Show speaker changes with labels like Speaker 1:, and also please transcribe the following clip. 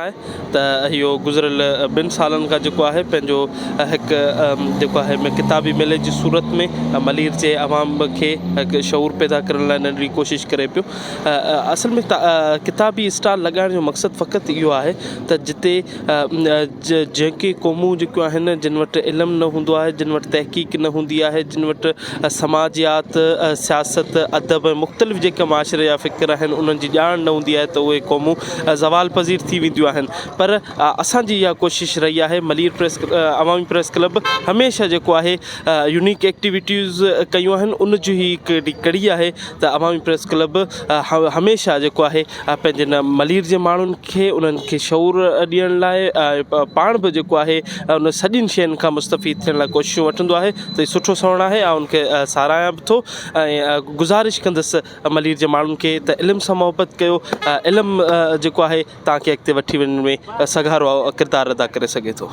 Speaker 1: آهي ته اهو گذريل ٻن سالن کان جيڪو آهي پنهنجو هڪ جيڪو آهي ڪتابي ميلي جي صورت ۾ ملير جي عوام کي هڪ شعور پيدا ڪرڻ لاء ننڍڙي ڪوشش ڪري پيو اصل ۾ ڪتابي اسٽال لڳائڻ جو مقصد فقط اهو آهي ته جتي جيڪي قومون جيڪيون آهن جن وٽ علم نه هوندو آهي جن وٽ تحقيق نه هوندي آهي جن وٽ سماجيات سياست ادب مختلف جيڪي معاشري جا فڪر آهن انهن جي ڄاڻ نه هوندي آهي ته اهي قومون زوال پذير ٿي وينديون آهن پر اسان جي اها ڪوشش رهي آهي ملير پريس عوامي پريس ڪلب هميشه جيڪو آهي يونيڪ ايڪٽيوٽيز ڪيون آهن ان جي هي هڪڙي ڪڙي آهي ته عوامي پريس ڪلب هميشه جيڪو آهي پنهنجي ان ملير جي ماڻهن کي انهن کي شعور ڏيڻ لاء پاڻ به جيڪو آهي ان سڄين شين کان مستفيد ٿيڻ لاء ڪوششون وٺندو آهي ته هي سٺو سوڻ آهي آئون ان کي ساراهيان به ٿو ۽ گذارش ڪندس ملير جي ماڻهن کي ته علم سان محبت ڪيو علم جيڪو آهي توهان کي اڳتي وٺي وڃڻ ۾ سگهارو ڪردار ادا ڪري سگهي ٿو.